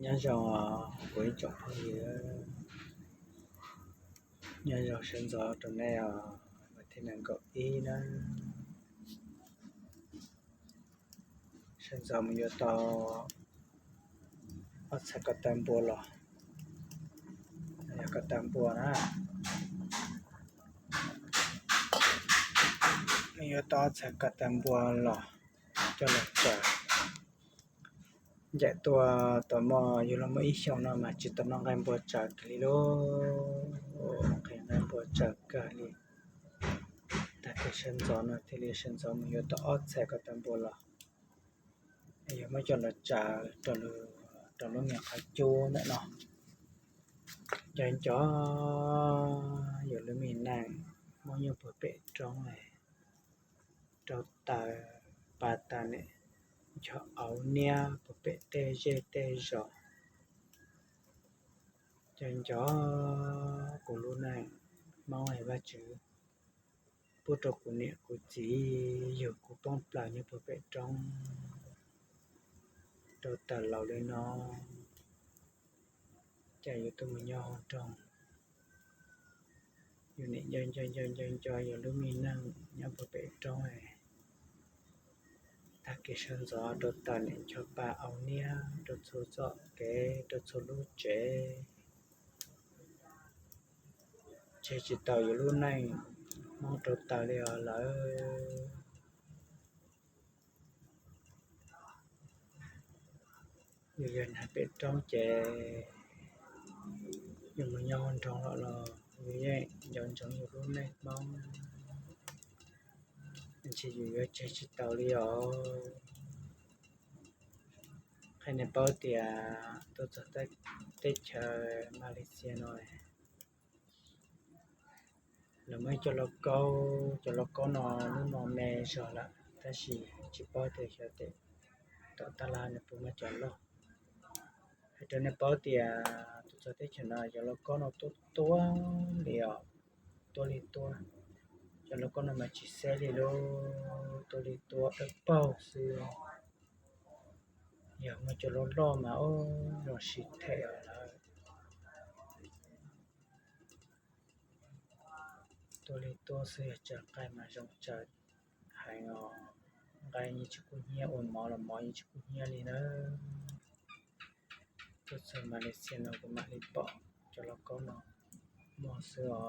Nyob zoo kuv ib tsoom phooj ywg, nyob zoo sawv ntxov rau nej os, vas thib nees nkaum ib na. Sawv ntxov mus yuav tau ob txhais ko taw npua los, yog ko taw npua na. Mus yuav tau ob txhais ko taw npua los coj los tsaws. Ncaim tuaj tau muaj, yug los muaj ib xyoos no mas tsis tau noj nqaij npua tsaws kiag li lauj, nqhis nqaij npua tsaws kawg li. Tag kis sawv ntxov no thiaj li sawv ntxov mus yuav tau ob txhais ko taw npua los, yog muab coj los tsaws rau lub me qhov cub ntawm no. Nco nco yus lub me neej Hmoob nyob puag pem roob, rau taws pa tas nim ncho auv niab puag pem tej zej tej zos. Nco nco kuv lub neej Hmoob es Vajtswv pub rau kuv niam kuv txiv yug kuv poob plaws nyob puag pem roob, rau taws laus li no, cas yuav tuaj mus nyob hauv nroog. Yus nim nco nco nco nco nco yus lub me neej nyob puag pem roob, tag kis sawv ntxov rau taws nim ncho pa auv niab rau txhua txoj kev, rau txhua lub tsev. Tseg tsis tau yus lub neej Hmoob rau taws li os lawm. Yus yog neeg pem roob ces yus mus nyob hauv nroog los los yus yeej nco ntsoov yus lub neej Hmoob, ntshe yus yuav tseg tsis tau li os. Qhia nej paub tias tuaj txog teb chaws Malaysia no, lawv muaj ib co lauj kaub, cov lauj kaub no hnub no me zog lawm tab sis tsis paub tias xyov tes tom tab laj nws puas muaj cov loj. Hais rau nej paub tias tuaj txog teb chaws no cov lauj kaub no tuab tuab li os, tuab li tuab. Cov lauj kaub no mas tsis xeb li lauj, tuab li tuab dawb paug xwb. Yog muaj cov loj loj mas ub zoo sib them os lawm. Tuab li tuab xwb yog tsaws nqaij mas zoo tsaws heev os. Nqaij yeej tsis kub hnyiab, ua mov los mov yeej tsis kub hnyiab li nawb. Tuaj txog Malaysia no kuv mam li pom cov lauj kaub no muaj xwb os.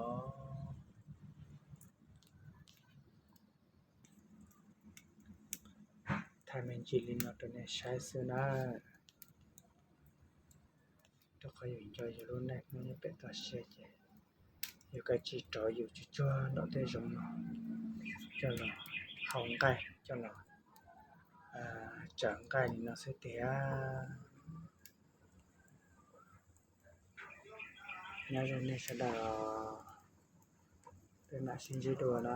Thaij me ntsis li no rau nej saib xwb na, rau qhov yus nco yus lub neej Hmoob nyob pem toj siab ces yus kav tsij rov yus tsuag tsuag nram tej zoov no coj los haus nqaij, coj los tsaws nqaij li no xwb tiag. Nyob zoo nej sawv daws, peb mam sib ntsib dua na.